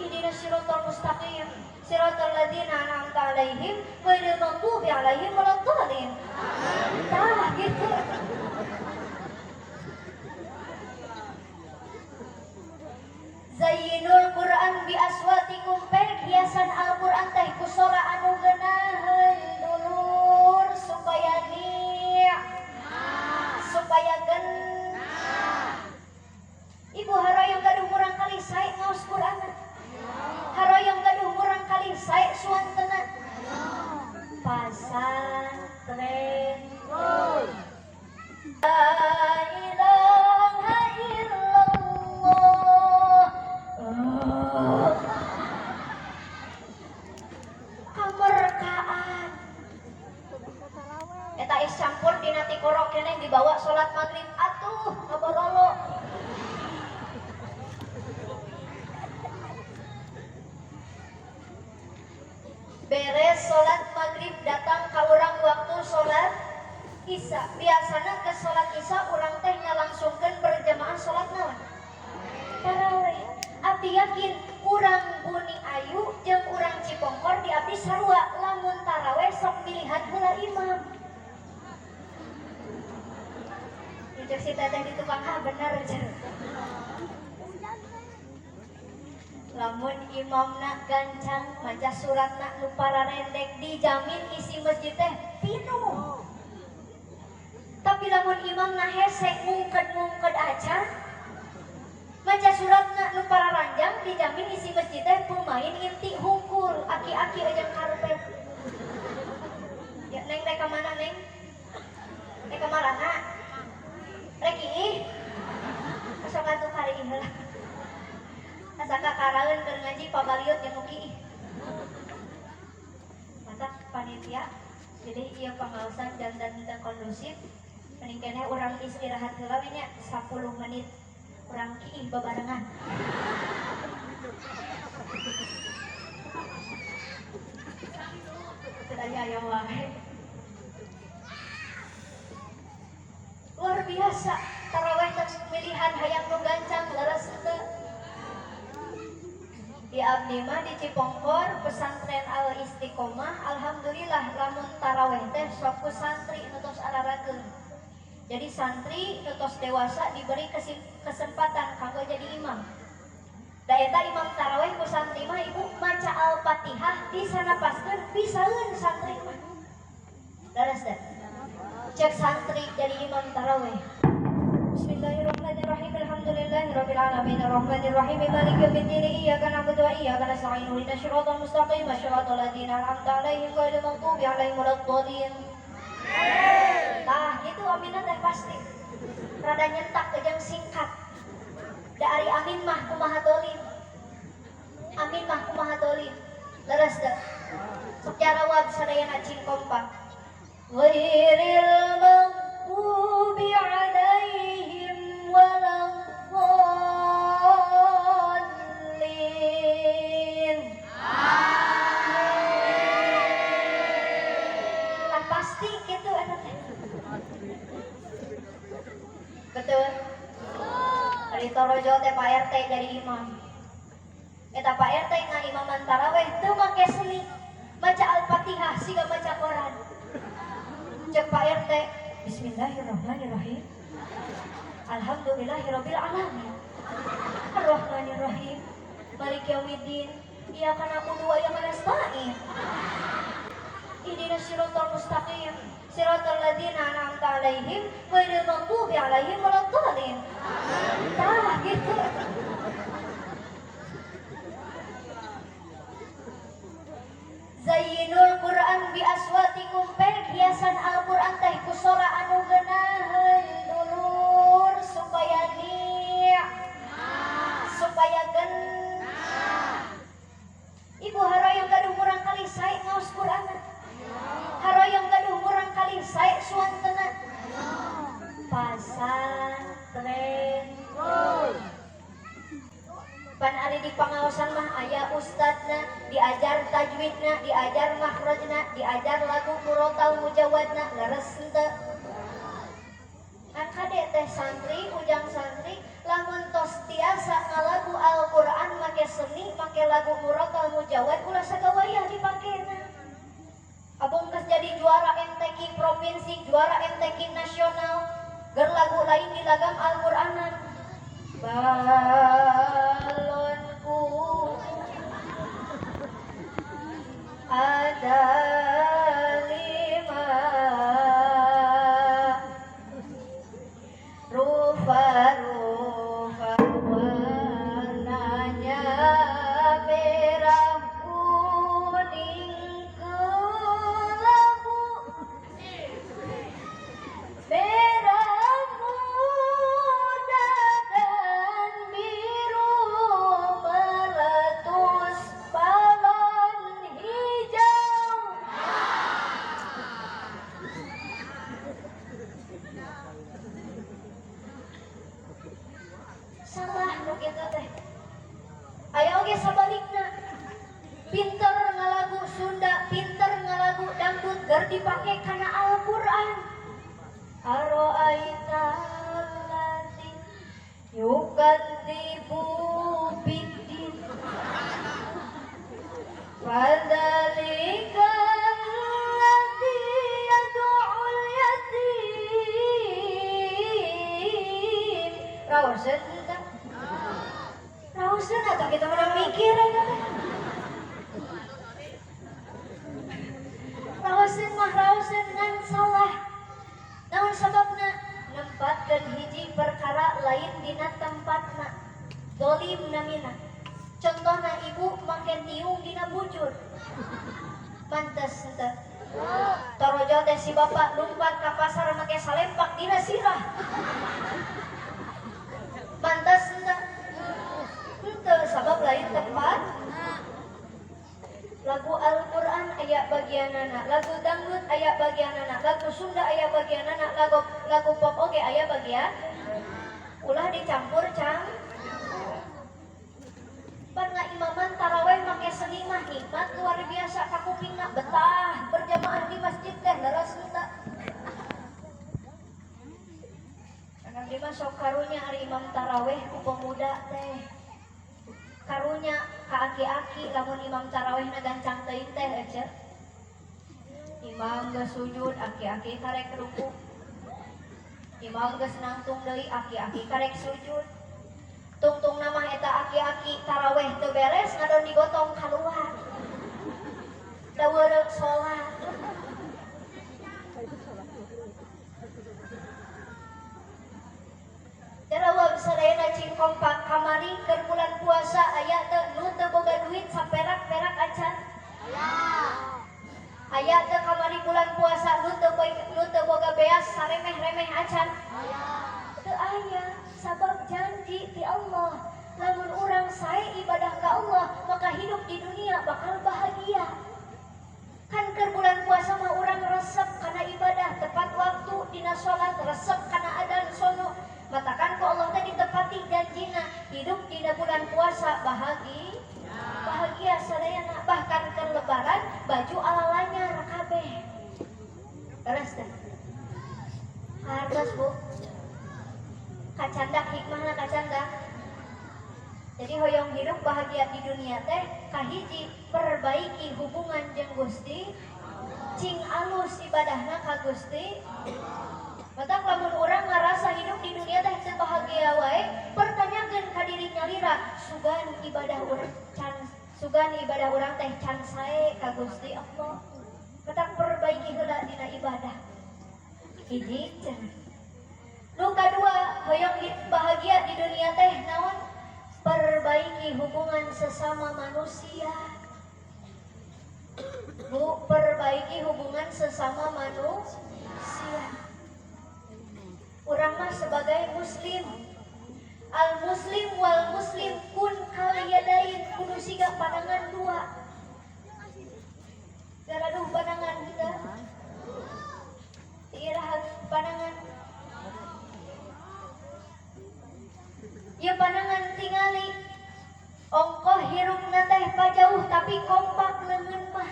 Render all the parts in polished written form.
Ihdinas siratal mustaqim, siratal ladzina an'amta 'alaihim ghairil maghdubi 'alaihim waladdallin. Tah gitu. Zayyinul Quran bi aswatikum, pek hiasan Al-Quran teh ku sora anu geunaheun dulur supaya ni supaya gen. Ibu haroyong gaduh murang kali sae ngaos Quran, haroyong gaduh murang kali sae suantena pasantren. La ilaha illallah. Kamerkaan eta is campur dina tikoro keneh dibawa salat maghrib atuh ngabarolo. Beres salat maghrib datang ka urang waktu salat isya. Biasana ke salat isya urang teh nyalangsungkeun berjamaah salat naon? Taraweh. Abdi yakin urang Buni Ayu jeung urang Cipongkor di abdi sarua lamun taraweh sok milihan heula imam. Cek si teteh di tukang, ah bener cenah. Lamun imamna gancang maca suratna nu pararendek dijamin isi masjid teh pinuh. Tapi lamun imamna hese ngungked-ngungked acan maca suratna nu pararanjang dijamin isi masjid teh pemain inti hungkul aki-aki ujang karpet. Ya neng rek ka mana neng? Rek ka marana? Rek iih? Sok atuh kari ieu lah. Asa kakaraeun keur ngaji pabaliut jeung nu kiih. Mata panitia jadi ieu pangaosan dandan teu kondusif mending keneh urang istirahat heula we nya 10 menit urang kiih babarengan. Teu aya wae. Luar biasa taraweh teh milihan hayang nu gancang leres teu. Di abdi mah di Cipongkor pesantren Al Istiqomah alhamdulillah lamun taraweh teh sok ku santri nu tos ararageun. Jadi santri nu tos dewasa diberi kesempatan kanggo jadi imam. Da eta imam taraweh ku santri mah ibu maca Al-Fatihah disanapaskeun pisaeun santri mah. Leres teh. Cek santri jadi imam taraweh. Bismillahirrahmanirrahim. Alhamdulillahirabbil alamin arrahmanirrahim maliki yaumiddin iyyaka na'budu wa iyyaka nasta'in ihdinas siratal mustaqim siratal ladzina an'amta 'alaihim ghairil maghdubi 'alaihim waladdallin. Tah kitu aminna teh pasti. Rada nyentak jeung singkat. Da ari amin mah kumaha dolim. Amin mah kumaha dolim. Leres teh. Sok jarawab sadayana cing kompak. Ghairil maghdubi 'alaihim waladdallin. Amin. Kan pasti gitu eta teh. Betul. Ari torojo teh Pak RT jadi imam. Eta Pak RT ngaimaman taraweh teu make seni. Maca Al-Fatihah siga maca Quran. Cek Pak RT, Bismillahirrahmanirrahim. Alhamdulillahirabbil alamin. Arrahmanirrahim. Maliki yaumiddin. Iyyaka na'budu wa iyyaka nasta'in. Ihdinas siratal mustaqim. Siratal ladzina an'amta 'alaihim ghairil maghdubi 'alaihim waladdallin. Tah gitu. Zayyinul Quran bi aswatikum, pek hiasan Al-Quran teh ku sora anu geunaheun dulur supaya ni supaya gen. Ibu haroyong gaduh murang kali sae ngaos Quran, haroyong gaduh murang kali sae suantena pasantren. Pan ari di pangaosan mah aya ustadna, diajar tajwidna, diajar makhrajna, diajar lagu murotal mujawadna, leres henteu? Kan kade teh santri, ujang santri lamun tos tiasa ngalagu Al-Qur'an make seni, make make lagu murotal mujawad ulah sagawayah dipakena. Abong geus jadi juara MTQ provinsi, juara MTQ nasional, ger lagu lain di lagam Al-Qur'anan. Balonku ada 5, rupa-rupa warnanya merah, kuning, kelabu, merah muda dan biru, meletus balon hijau. Salah nu kitu teh. Aya oge sabalikna. Pinter ngalagu Sunda, pinter ngalagu dangdut ger dipake kana Al-Qur'an. Aro'aita alladzi yukadzibu biddin fadzalikal ladzi yad'ul yatim. Raoseun teh. Raoseun atuh kita mah mikir eta teh. Raoseun mah raoseun ngan salah. Naon sababna? Nempatkeun hiji perkara lain dina tempatna. Dolim namina. Contohna ibu make tiung dina bujur. Pantes henteu. Torojol teh si bapak lumpat ka pasar make salempak dina sirah. Pantes henteu. Henteu sabab lain tempat. Lagu Al-Qur'an aya bagianana, lagu dangdut aya bagianana, lagu Sunda aya bagianana, lagu pop oge aya bagian. Ulah dicampur cang. Pan ngaimaman taraweh make seni mah nikmat luar biasa kakupingna betah berjamaah di masjid teh leres henteu. Abdi mah sok karunya ari imam taraweh ku pemuda teh. Karunya ka aki-aki lamun imam taraweh na gancang teuing teh ece. Imam geus sujud aki-aki karek ruku. Imam geus nangtung deui aki-aki karek sujud. Tungtung mah eta aki-aki taraweh teu beres ngadon digotong kaluar. Da weureuh salat. Jarawab sadayana cing kompak kamari keur bulan puasa aya teu nu teu boga duit saperak-perak acan. Aya teu kamari bulan puasa nu teu boga beas saremeh-remeh acan. Teu aya sabab janji ti Allah. Lamun urang sae ibadah ka Allah maka hidup di dunia bakal bahagia. Kan keur bulan puasa mah urang resep kana ibadah tepat waktu dina salat resep kana adan sono. Matakan ku Allah teh ditepati janjina hidup dina bulan puasa bahagia. Bahagia sadayana bahkan keur lebaran baju ala lanyar kabeh. Terus teh. Hartos Bu. Kacandak hikmahna kacandak. Jadi hoyong hidup bahagia di dunia teh kahiji perbaiki hubungan jeung Gusti, cing alus ibadahna ka Gusti. Matak lamun urang ngarasa hidup di dunia teh teu bahagia wae, pertanyakeun ka diri nyalira, sugan ibadah urang can sugan ibadah urang teh can sae ka Gusti Allah. Matak perbaiki heula dina ibadah. Hiji cenah. Nu kadua hoyong bahagia di dunia teh naon? Perbaiki hubungan sesama manusia. Bu, perbaiki hubungan sesama manusia. Urang mah sebagai muslim, al muslim wal muslim kun kal yadain, kudu siga pandangan dua. Garaduh pandangan kita. Iraha pandangan. Ya pandangan tingali. Ongkoh hirupna teh pajauh tapi kompak leungeun mah.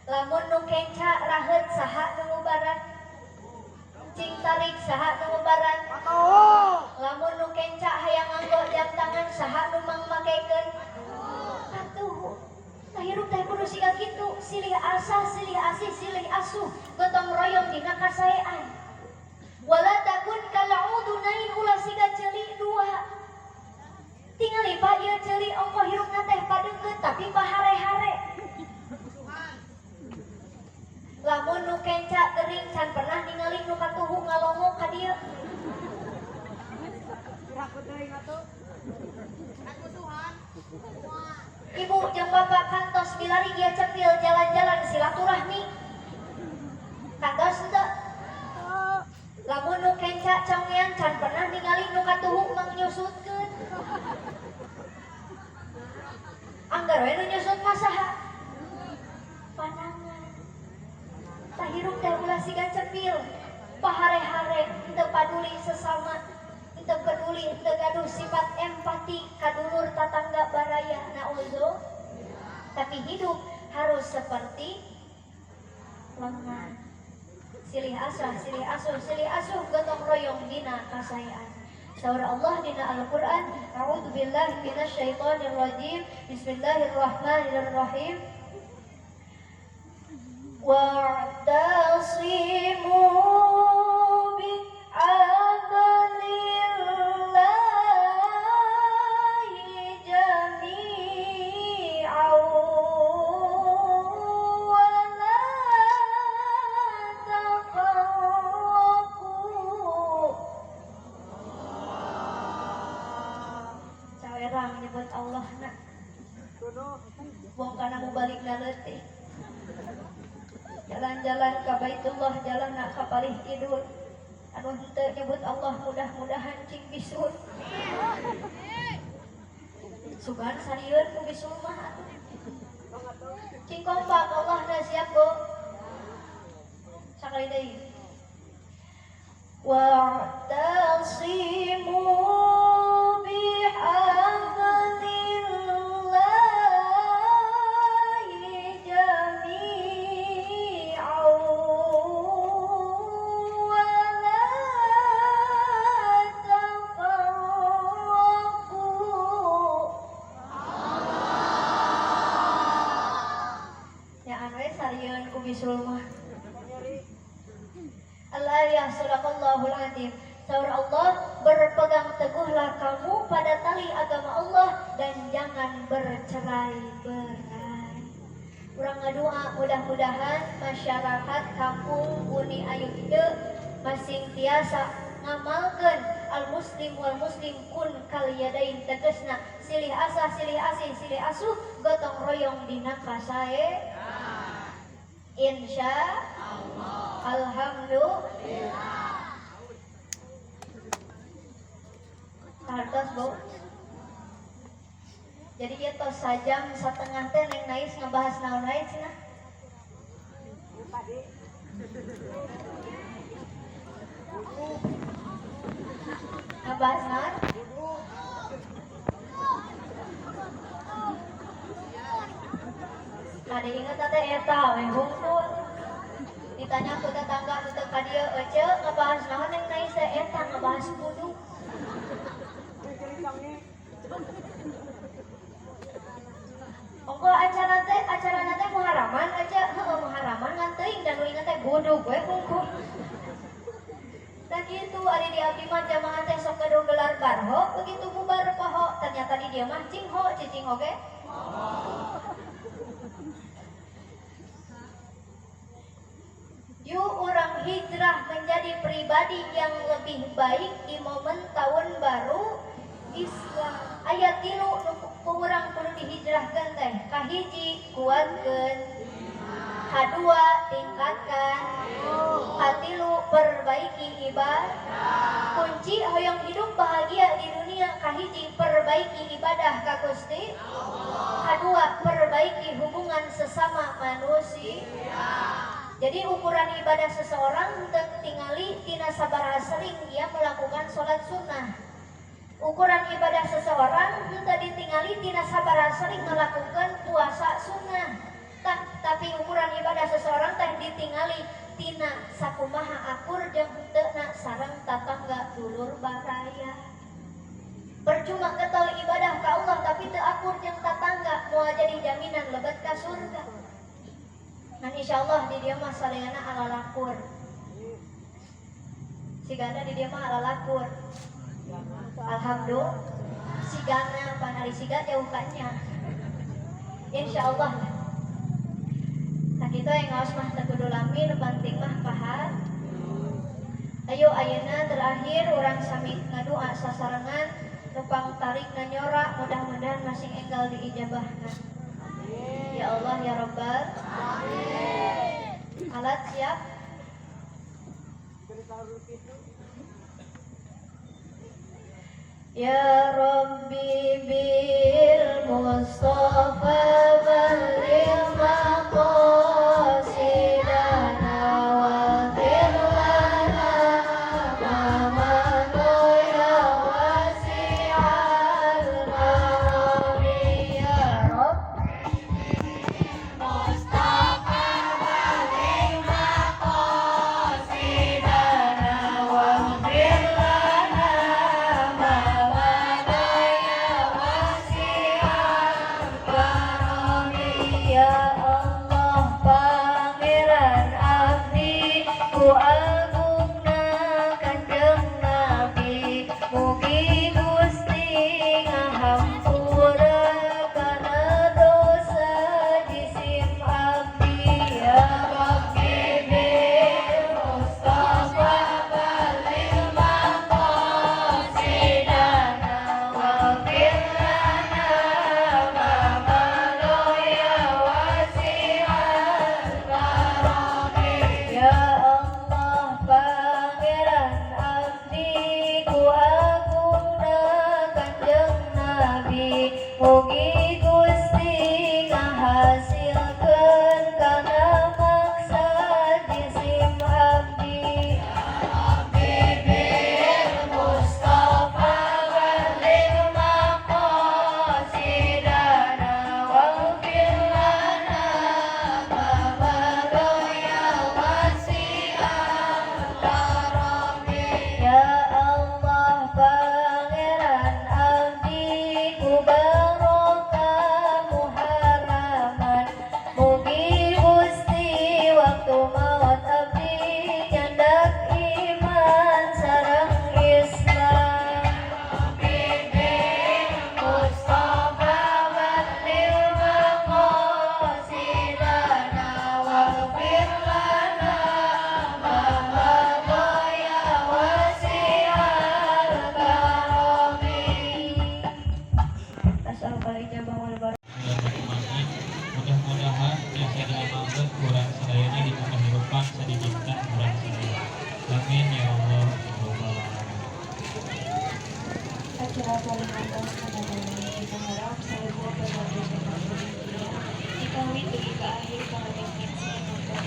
Lamun nu kenca raheut saha nu ngubaran. Cing tarik saha nu ngubaran. Lamun nu kenca hayang nganggo jam tangan saha nu mangmakekeun. Atuh. silih asah, silih asih, silih asuh, gotong royong dina kasaean. Wala takun kal udunain, ulah siga ceuli dua. Tingali Pak, ieu ceuli ongko hirupna teh padeungkeut tapi pahare-hare. Lamun nu kenca gering can pernah ningali nu katuhu ngalongo ka dieu. Ibu jeung bapak kantos bilari ieu cepil jalan-jalan silaturahmi. Kantos henteu? Lamun nu kenca congean can pernah ningali nu katuhu mangnyusutkeun. Anggar we nu nyusut mah saha? Panangan. Tah hirup teh ulah siga cepil, pahare-hare, henteu paduli sesama, henteu peduli, henteu gaduh sifat empati ka dulur tatangga baraya, naudzu. Tapi hidup harus seperti lengan. Silih asah, silih asuh, silih asuh, gotong royong dina kasaean. Saur Allah dina Al-Qur'an, a'udzu billahi minasyaitonir rajim. Bismillahirrahmanirrahim. Wa'tasimu bihablillahi jami'an wa la tafarraqu. Cawerang nyebut Allah na. Buang kana mu balik leutik. Jalan-jalan ka Baitullah, jalan nak ka palih kidul. Anu henteu nyebut Allah mudah-mudahan cing bisul. Sugan sarieun ku bisul mah atuh. Cing kompak Allah na siap go. Sakali deui. Wa'tasimu bihablillahi jami'an wa la tafarraqu. Ya anu we sarieun ku bisul mah. Al-ayah sadaqallahul azim. Saur Allah, berpegang teguhlah kamu pada tali agama Allah dan jangan bercerai-berai. Urang ngadua mudah-mudahan masyarakat kampung Buni Ayu ieu masing tiasa ngamalkeun al muslim wal muslim kun kal yadain, tegesna silih asah, silih asih, silih asuh, gotong royong dina kasae. Insya Allah. Alhamdulillah. Hartos bu. Jadi ieu tos sajam satengah teh Neng Nais ngebahas naon wae cenah. Ngebahas naon? Kade inget teh eta we hungkul. Ditanya ku tetangga nu teu ka dieu, "Ece ngebahas naon Neng Nais teh?" Eta ngebahas buduk. Ongko acara teh muharaman aja, heueuh muharaman ngan teuing dan nu inget teh buduk we hungkul. Tah kitu ari di abdi mah jamaah teh sok gaduh gelar barho, begitu bubar poho, ternyata di dieu mah cingho, cicing oge. Yuk urang hijrah menjadi pribadi yang lebih baik di momen tahun baru Islam. Ayat 3 nu ku urang kudu dihijrahkeun teh. Kahiji kuatkeun, kadua tingkatkan, katilu perbaiki ibadah. Kunci hoyong hidup bahagia di dunia kahiji perbaiki ibadah ka Gusti, kadua perbaiki hubungan sesama manusia. Jadi ukuran ibadah seseorang teu tingali tina sabaraha sering dia melakukan sholat sunnah. Ukuran ibadah seseorang henteu ditingali tina sabaraha sering melakukan puasa sunnah. Tapi ukuran ibadah seseorang teh ditingali tina sakumaha akur jeung henteuna sareng tatangga dulur baraya. Percuma getol ibadah ka Allah tapi teu akur jeung tatangga, moal jadi jaminan lebet ka surga. Ngan insyaallah di dieu mah sadayana alalakur. Sigana di dieu mah alalakur. Alhamdulillah. Sigana pan ari siga jauh kannya. Insyaallah. Sakitu yang ngaos mah teu kudu lami, nu penting mah paham. Ayo ayeuna terakhir urang sami ngadua sasarengan nupang tarik nyora, mudah-mudahan masing enggal diijabahna. Ya Allah ya Rabbal alamin. Alat siap. Ya Rabbi bil Mustafa balligh maqasidana waghfir lana ma madha ya wasi'al karami. Ya Rabbi Mustafa balligh maqasidana waghfir lana ma madha ya wasi'al karami. Ya Allah Pangeran abdi ku agungna Kanjeng Nabi, mugi Gusti ngahampura kana dosa jisim abdi. Ya Rabbi bil Mustafa balligh maqasidana waghfir lana ma madha ya wasi'al karami. Ya Allah Pangeran abdi ku agungna Kanjeng Nabi, mugi Gusti ngahasilkeun kana maksad jisim abdi. Rabbi bil Mustafa balligh maqasidana waghfir lana ma madha ya wasi'al karami. Ya Allah Pangeran abdi ku barokah Muharraman, mugi Gusti waktu maut abdi nyandak iman sareng Islam. Rabbi bil Mustafa balligh maqasidana waghfir lana ma madha ya wasi'al karami. As'aluka ijabah wal barakah. Mudah-mudahan biasa diamalkan kurang sadayana di kehidupan sadidinten kurang sadaya. Amin ya Allah ya Rabbal alamin. Acara paling atas 1440 Hijriah dikawit dugi ka akhir pangemimpin nonton.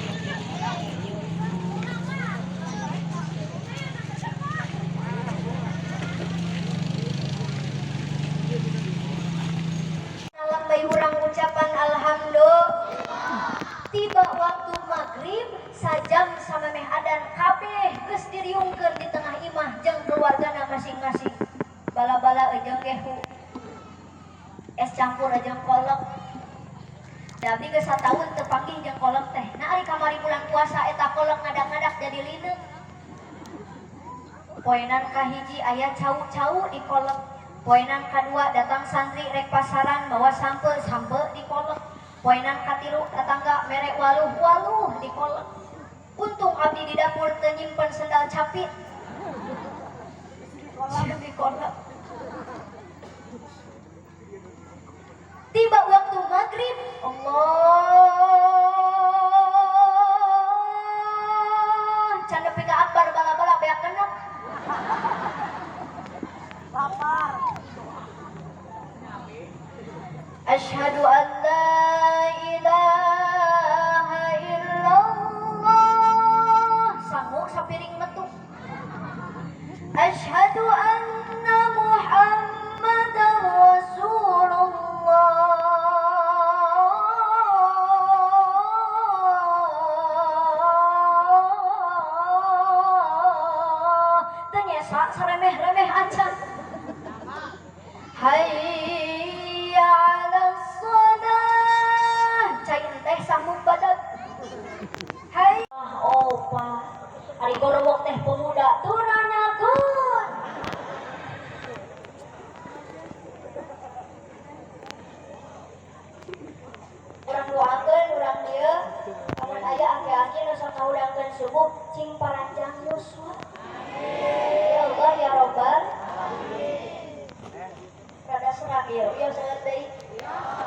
Lambai urang ucapan alhamdulillah. Tiba waktu maghrib sajam samemeh adan, kabeh geus diriungkeun di tengah imah jeung keluargana masing-masing. Bala-bala jeung gehu, es campur jeung kolak. Da abdi geus sataun teu panggih jeung kolak teh. Nah, ari kamari bulan puasa eta kolak ngadak-ngadak jadi lineung. Poenan kahiji aya cau-cau di kolak. Poenan kadua datang santri rek pasaran bawa sampe, sampe di kolak. Poenan katilu tetangga mere waluh, waluh di kolak. Untung abdi di dapur teu nyimpen sendal capit. Di kolak. Tiba waktu maghrib, Allah, can nepi ka akbar bala-bala beak genep. Lapar. Asyhadu an la ilaha illallah. Sangu sapiring metu. Asyhadu anna Muhammadar Rasulullah. Teu nyesa saremeh-remeh acan. Hayya 'alas shalah. Cai teh sambung badag. mesra ya, ya sangat deui.